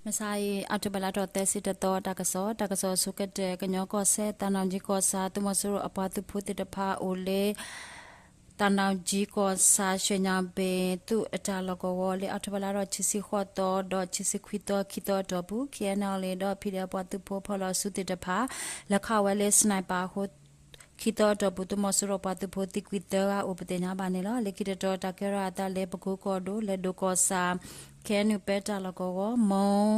မဆါအံၤ အီးထိဘၢၣ်လါထီၣ်သၢဆံတသီ တၢ်ကစီၣ်, တၢ်ကစီၣ်အဆိကတၢၢ် ကညီကီၢ်စဲၣ် သးနီၣ်ကၠံကီၢ်ဆၣ် သုးမီၤစိရိၤအပှၤသုးဖိသ့ၣ်တဖၣ်အိၣ်လၢ သးနီၣ်ကၠံကီၢ်ဆၣ် ရွှေညောင်ပင် သုးအတၢ်လီၢ်ကဝီၤလၢအီးထိဘၢၣ်လါထီၣ်ခံဆံဃိးသီ ဒီးခံဆံခွံသီ ခံသီအတီၢ်ပူၤ ခ့ၣ်အဲၣ်ယူၣ်အ့ၣ် ဒီး ပီၣ်ဒီဖျၢၣ် ပှၤသုးဖိဖီၣ်လီၤအစုသ့ၣ်တဖၣ် လဲၤခးဝဲလၢ sniper အဃိ ခံသီအတီၢ်ပူၤ သုးမီၤစိရိၤပှၤသုးဖိသံကွံာ်သၢဂၤအိၣ်ပသ့ၣ်ညါဘၣ်န့ၣ်လီၤ. လၢခံတတီၤ တၢ်ကဲထီၣ်အသးလၢ ပကိကီၢ်ဒိၣ် လဲၤဒိၣ်ကီၢ်ဆၣ် ခ့ၣ်အဲၣ်ယူၣ် ပဲတၢ်လီၢ်ကဝီၤ မိၢ်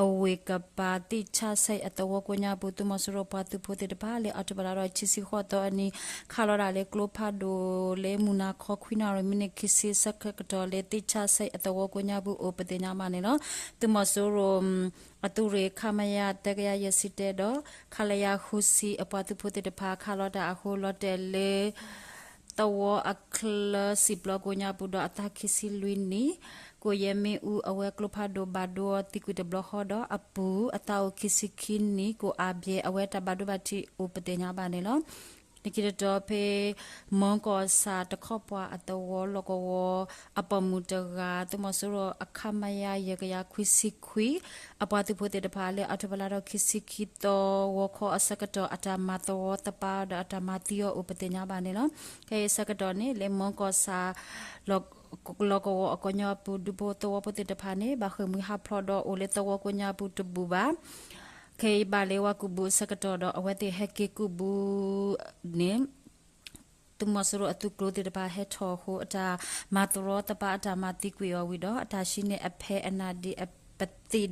အဝ့ၢ်ကပၤ သ့ၣ်ဆၣ်ဆဲးအသဝီကိးညါပူၤ သုးမီၤစိရိၤပှၤသုးဖိသ့ၣ်တဖၣ် လၢအီးထိဘၢၣ်လါထီၣ်ခံဆံဃိးသီအနံၤ ခးလီၤဒၣ်လၢကျိဖးဒိၣ်လၢ မုၢ်နၤခီခွံနၣ်ရံၣ် မံးနံးခံဆံဆၢကတီၢ်လၢ သ့ၣ်ဆၣ်ဆဲးအသဝီကိးညါပူၤအိၣ်ပသ့ၣ်ညါဘၣ်န့ၣ်လီၤ. သုးမီၤစိရိၤ အသုးရ့ၣ် ခမရ သၢကယၤယဲၢ်ဆံတၢ ဒီး ခလရ ဃုဆံအပှၤသုးဖိသ့ၣ်တဖၣ် ခးလီၤတၢ်အဃိ လီၤတဲာ်လၢ သဝီအချၢစံၣ်ပျီကိးညါပူၤဒီး အသးခံဆံလွံၢ်နံၣ် ကိၣ်ယဲၢ်မ့ၣ်အူ အဝဲကျိဖးဒိၣ်ဘၣ်ဒိအီၤသံကွံာ်တဘျီဃီဒီး အပုၢ်အသးအိၣ်ခံဆံခံနံၣ် ကိၣ်အါဘျဲး အဝဲတၢ်ဘၣ်ဒိဘၣ်ထံးအိၣ်ပသ့ၣ်ညါဘၣ်န့ၣ်လီၤ. လၢခံတတီၤဖဲ မီကီၢ်ဆၣ်တခီပှၤအသဝီလီၢ်ကဝီၤ အပိာ်မုၣ်တဂၤ သုးမီၤစိရိၤအ ခမရ ယဲၢ်ကယၤခွံဆံခွံ အပှၤသုးဖိသ့ၣ်တဖၣ်လၢအီးထိဘၢၣ်လါထီၣ်ခံဆံခံသီ ဂီၤခီအဆၢကတီၢ် အတၢ်မၤသဝီသပၢ်ဒီးအတၢ်မၤသံအီၤအိၣ်ပသ့ၣ်ညါဘၣ်န့ၣ်လီၤ. ခဲအံၤအဆၢကတီၢ်န့ၣ် လၢမီကီၢ်ဆၣ် လီၢ်ကဝီၤအကိးညါပူၤ ဒူဖိသဝီဖိသ့ၣ်တဖၣ်န့ၣ် ဘၣ်ဃ့ၢ်မှံဟးဖျိးဒီးအိၣ်လၢသဝီကိးညါပူၤတဘူၣ်ဘၣ်. ခဲအံၤဘၣ်လၢဝၤကူၣ်ဘူးအဆၢကတီၢ်ဒီး အဝဲသ့ၣ်ဟဲက့ၤကူၣ်ဘူးန့ၣ် သုးမီၤစိရိၤအသုးကျိၤသ့ၣ်တဖၣ်ဟဲထီၣ်အဃိ အတၢ်မၤသရီသပၢ်အတၢ်မၤသံကွံာ်အီၤဝံၤဒီး အတၢ်ဟံးန့ၢ်အဖဲအနၢ်ဒံးအပသံၣ်ဒီး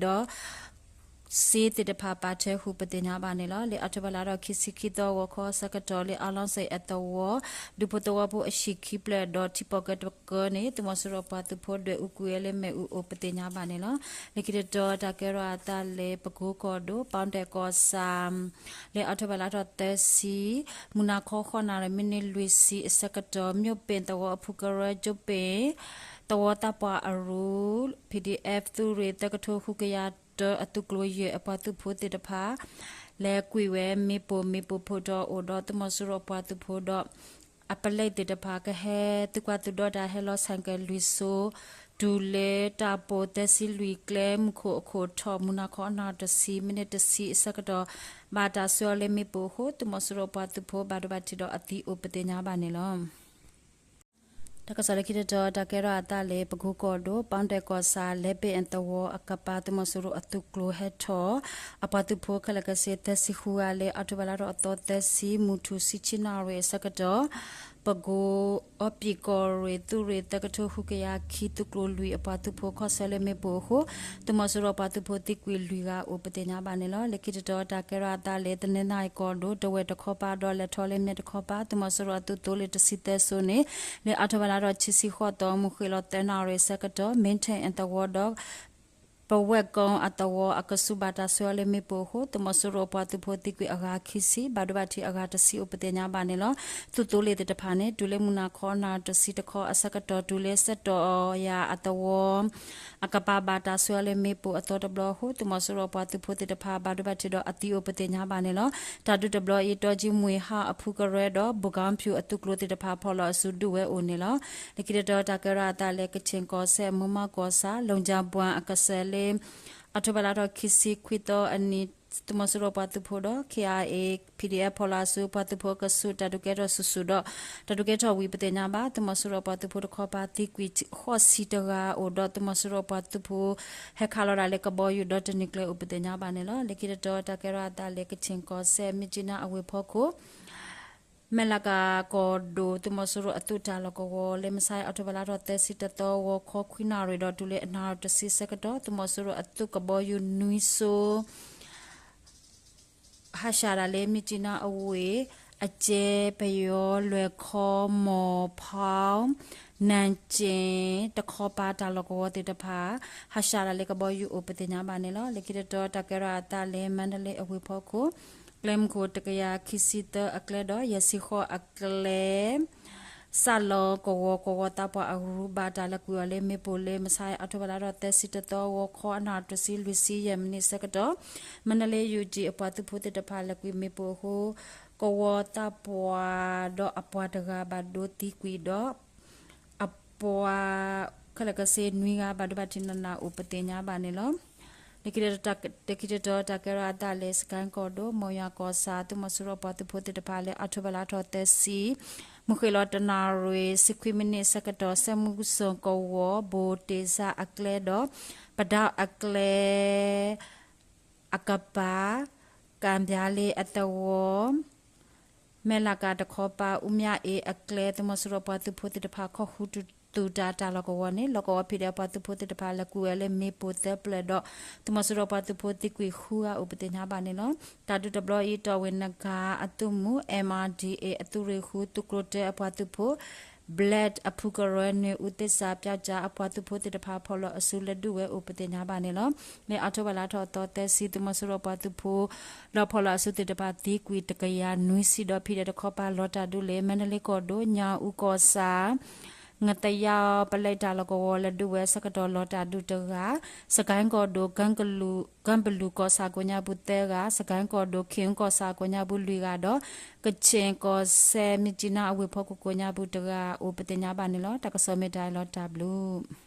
စ့သ့ၣ်တဖၣ်ပာ်ထွဲဃုာ်ပသ့ၣ်ညါဘၣ်န့ၣ်လီၤ. လၢအီးထိဘၢၣ်လါထီၣ်ခံဆံခံသီ ဂီၤခီအဆၢကတီၢ်လၢ အလီၢ်စဲးအသဝီ ဒူဖိသဝီဖိအဟံၣ်ခံဖျၢၣ်ဒီး ထံပီၣ်ကၢတကၢန့ၣ် သုးမီၤစိရိၤပှၤသုးဖိဒွဲၣ်အူကွံာ်ဝဲလၢမ့ၣ်အူအိၣ်ပသ့ၣ်ညါဘၣ်န့ၣ်လီၤ. လၢခံတတီၤ တၢ်ကဲထီၣ်အသးလၢ ပကိကီၢ်ဒိၣ် ပီတဲာ်ကီၢ်ဆၣ် လၢအီးထိဘၢၣ်လါထီၣ်သၢဆံ မုၢ်နၤခီဃိးနၣ်ရံၣ် မံးနံးလွံၢ်ဆံအဆၢကတီၢ် မၠိၣ်ပ့ၣ်သဝီအဖုကရၢ ကၠိပ့ၣ် သဝီသးပှၢ်အရူၢ် ပီၣ်ဒီဖျၢၣ် သုးရ့ၣ် သၢကထိဃုကယၤတၢ အသုးကျိၤယဲၢ်အပှၤသုးဖိသ့ၣ်တဖၣ် လဲၤကွံာ်ဝဲမ့ၣ်ပိၢ် မ့ၣ်ပိၢ်ဖုးထီၣ်အိၣ်ဒီး သုးမီၤစိရိၤအပှၤသုးဖိဒီး အပလဲသ့ၣ်တဖၣ် ကဟဲသုးကွၢ်သုးဒီတၢ်ဟဲလီၤဆၣ်ကၢၣ်လွံၢ်စိ တုၤလၢတၢ်ပိၢ်သၢဆံလွံၢ် ကျဲမုၢ်ခိၣ်အခိၣ်ထီၣ် မုၢ်နၤခီအနၣ်ရံၣ်တဆံ မံးနံးတဆံအဆၢကတီၢ် ဘၣ်တၢ်ဆှၢအီၤလၢမ့ၣ်ပိၢ်အဃိ သုးမီၤစိရိၤပှၤသုးဖိဘၣ်ဒိဘၣ်ထံးဒီးအသံအိၣ်ပသ့ၣ်ညါဘၣ်န့ၣ်လီၤ. တၢ်ကစီၣ်လၢခံတတီၤ တၢ်ကဲထီၣ်အသးလၢ ပကိကီၢ်ဒိၣ် ပီတဲာ်ကီၢ်ဆၣ် လဲၤပ့ၣ်အသဝီအကပၤ သုးမီၤစိရိၤအသုးကျိၤဟဲထီၣ် အပှၤသုးဖိခဲလၢာ်ကဆ့ သၢဆံဃုဂၤလၢအီးထိဘၢၣ်လါထီၣ်အသီသၢဆံ မုၢ်ထူၣ်ဆံဆံနၣ်ရံၣ်အဆၢကတီၢ် ပကိးအီပံာ်ကီၢ်ရ့ၣ် သုးရ့ၣ် သၢကထိဃုကယၤခံ သုးကျိၤလွံၢ်အပှၤသုးဖိခီၣ်ဆၢလၢမ့ၣ်ပိၢ်အဃိ သုးမီၤစိရိၤပှၤသုးဖိသံကွံာ်လွံၢ်ဂၤအိၣ်ပသ့ၣ်ညါဘၣ်န့ၣ်လီၤ. လၢခံတတီၤ တၢ်ကဲထီၣ်အသးလၢ တနီသရံၣ်ကီၢ်ဒိၣ် တဝဲၢ်တခီပၤ ဒီးလဲၤထီၣ်လၢမဲာ်တခီပၤ သုးမီၤစိရိၤအသုးသိလ့ၣ်တဆံသၢစိၤန့ၣ် လၢအီးထိဘၢၣ်လါထီၣ်ခံဆံဃိးသီ မုၢ်ဃ့ၢ်လီၤသၢနၣ်ရံၣ်အဆၢကတီၢ် မ့ၣ်ထဲၣ်အသဝီဒီး ပဝဲၢ်ကီအသဝီအကဆူး ဘၣ်တၢ်ဆှၢအီၤလၢမ့ၣ်ပိၢ်အဃိ သုးမီၤစိရိၤအပှၤသုးဖိသံကွံာ်အဂၤခံဆံ ဘၣ်ဒိဘၣ်ထံးအဂၤတဆံအိၣ်ပသ့ၣ်ညါဘၣ်န့ၣ်လီၤ. သုးသိလ့ၣ်သ့ၣ်တဖၣ်န့ၣ် တုၤလၢမုၢ်နၤခီအနၣ်ရံၣ်တဆံတခီအဆၢကတီၢ် တုၤလၢစဲတီၣ်ယၤအသဝီ အကပၤဘၣ်တၢ်ဆှၢအီၤလၢမ့ၣ်ပိၢ်အသီတဘျီအဃိ သုးမီၤစိရိၤအပှၤသုးဖိသ့ၣ်တဖၣ် ဘၣ်ဒိဘၣ်ထံးဒီးအသံအိၣ်ပသ့ၣ်ညါဘၣ်န့ၣ်လီၤ. တၢ်ဒုးတဘျီအံၤ တီကၠံမွ့ၢ်ဟါအဖုကရၢဒီး ဘိၣ်ကီဖၠူၣ်အသုးကျိၤသ့ၣ်တဖၣ်ဖီၣ်လီၤအစုဒုးဝဲအိၣ်န့ၣ်လီၤ. လၢခံတတီၤ တၢ်ကဲထီၣ်အသးလၢ ကခ့ၣ်ကီၢ်စဲၣ် မိၢ်မးကီၢ်ဆၣ် လီၣ်ကၠၣ်ပှၢ်အကစၢၢ်လၢ အီးထိဘၢၣ်လါထီၣ်ခံဆံခွံသီအနံၤ သုးမီၤစိရိၤပှၤသုးဖိဒီး ခ့ၣ်အဲၣ်ယူၣ်အ့ၣ် ပီၣ်ဒီဖျၢၣ် ဖီၣ်လီၤအစု ပှၤသုးဖိအကဆူး တၢ်ဒုးကဲထီၣ်ဆူၣ်ဆူၣ်ဒီး တၢ်ဒုးကဲထီၣ်ဝံၤပသ့ၣ်ညါဘၣ် သုးမီၤစိရိၤပှၤသုးဖိတခီပၤသံကွံာ်ဃိးဆံတဂၤအိၣ်ဒီး သုးမီၤစိရိၤပှၤသုးဖိဟဲခးလီၤဒၣ်လၢကဘီယူၤဒီးတနံၤကျဲအိၣ်ပသ့ၣ်ညါဘၣ်န့ၣ်လီၤ. လၢခံတတီၤ တၢ်ကဲထီၣ်အသးလၢ ကခ့ၣ်ကီၢ်စဲၣ် မြစ်ကြီးနားအဝ့ၢ်ဖီခိၣ် မဲၢ်လးကၤကီၢ်ဒိၣ် သုးမီၤစိရိၤအသုးတၢ်လီၢ်ကဝီၤ လၢမဆါအီးထိဘၢၣ်လါထီၣ်သၢဆံတသီ ဂီၤခီခွံနၣ်ရံၣ်ဒီးတုၤလၢအနၣ်ရံၣ်တဆံဆၢကတီၢ် သုးမီၤစိရိၤအသုးကဘီယူၤနွံစိ ဟးဆှၣ်ဒၣ်လၢမြစ်ကြီးနားအဝ့ၢ် အကဲ ပယီၤ လွဲၢ်ခီ မီၢ်ဖီ နၢ်ကၠ့ၣ် တခီပၤတၢ်လီၢ်ကဝီၤသ့ၣ်တဖၣ် ဟးဆှၣ်ဒၣ်လၢကဘီယူၤအိၣ်ပသ့ၣ်ညါဘၣ်န့ၣ်လီၤ. လၢခံတတီၤ တၢ်ကဲထီၣ်အသးလၢ မါဒလ့အဝ့ၢ်ဖီခိၣ် ကျဲမုၢ်ခိၣ်တကယၤခံဆံသၢအကျဲဒီး ယဲၢ်ဆံဃိးအကျဲ စးလီၤကဝီၤ ကဝီၤသးပှၢ်အရူၢ် ဘၣ်တၢ်လဲၤကွံာ်အီၤလၢမ့ၣ်ပိၢ်လၢ မဆါအီးထိဘၢၣ်လါထီၣ်သၢဆံတသီ ဂီၤခီအနၣ်ရံၣ်တဆံလွံၢ်ဆံယဲၢ်မံးနံးဆၢကတီၢ် မါဒလ့ ယူၣ်ကၠံၣ် အပှၤသုးဖိသ့ၣ်တဖၣ်လဲၤကွံာ်မ့ၣ်ပိၢ်အဃိ ကဝီၤသးပှၢ်ဒီးအပှၤတဂၤဘၣ်ဒိသံကွံာ်ဒီး အပှၤခဲလၢာ်ကဆ့နွံဂၤဘၣ်ဒိဘၣ်ထံးနးနးအိၣ်ပသ့ၣ်ညါဘၣ်န့ၣ်လီၤ. လၢခံတတီၤ တၢ်ကဲထီၣ်အသးလၢ စကဲၣ်ကီၢ်ဒိၣ် မိၢ်ယွၤကီၢ်ဆၣ် သုးမီၤစိရိၤပှၤသုးဖိသ့ၣ်တဖၣ်လၢ အီးထိဘၢၣ်လါထီၣ်သၢဆံ မုၢ်ဃ့ၢ်လီၤတနၣ်ရံၣ် ဆံခွံမံးနံးဆၢကတီၢ် စဲမူစၢၣ်ကဝီၤ ဘိၣ်တ့ၢ်စၢ်အကျဲဒီး ပဒၣ်အကျဲ အကပၤ ကၣ်ဘျါလ့အသဝီ မဲၢ်လးကၤတခီပၤ အူမၠၣ်အ့အကျဲ သုးမီၤစိရိၤပှၤသုးဖိသ့ၣ်တဖၣ် ခီၣ်ဃုာ်သူၣ်တၢ်တၢ်လီၢ်ကဝီၤန့ၣ် လီၢ်ကဝီၤ ဖံးဒဲး ပှၤသုးဖိသ့ၣ်တဖၣ် လဲၤကွံာ်ဝဲလၢမ့ၣ်ပိၢ်သၢဖျၢၣ်ဒီး သုးမီၤစိရိၤပှၤသုးဖိသံကွံာ်ဃုဂၤအိၣ်ပသ့ၣ်ညါဘၣ်န့ၣ်လီၤ. တၢ်ဒုးတဘျီအံၤ တီၣ်ဝ့ၢ်နဂၤအသုးမုၢ် MRDA အသုးရ့ၣ်ဃု သုးကျိၤတၢအပှၤသုးဖိ Black အဖုကရၢ နွေဦးသစ္စာပျောက်ကျား အပှၤသုးဖိသ့ၣ်တဖၣ် ဖီၣ်လီၤအစုလၢဒုးဝဲအိၣ်ပသ့ၣ်ညါဘၣ်န့ၣ်လီၤ. လၢအီးထိဘၢၣ်လါထီၣ်သီသၢဆံ သုးမီၤစိရိၤပှၤသုးဖိ ဒီးဖီၣ်လီၤအစုသ့ၣ်တဖၣ် သံကွံာ်တကယၤနွံဆံဒီး ဖံးဒဲးတခီပၤ လီၤတၢ်ဒုးလၢ မါဒလ့ကီၢ်ဒိၣ် ညၣ်အူကီၢ်ဆၣ် ငသယါပလဲတၢ်လီၢ်ကဝီၤ လဲၤဒုးဝဲအဆၢကတီၢ် လီၤတၢ်ဒုးတဂၤ, စကဲၣ်ကီၢ်ဒိၣ် ကၢပလူးကီၢ်ဆၣ်ကိးညါပူၤသၢဂၤ, စကဲၣ်ကီၢ်ဒိၣ် ခ့ၣ်အူကီၢ်ဆၣ်ကိးညါပူၤလွံၢ်ဂၤဒီး ကခ့ၣ်ကီၢ်စဲၣ် မြစ်ကြီးနား အဝ့ၢ်ဖီခိၣ်ကိးညါပူၤတဂၤ အိၣ်ပသ့ၣ်ညါဘၣ်န့ၣ်လီၤ. တၢ်ကစီၣ်မ့ၢ်တၢ်အံၤလီၤ တၢ်ဘျုး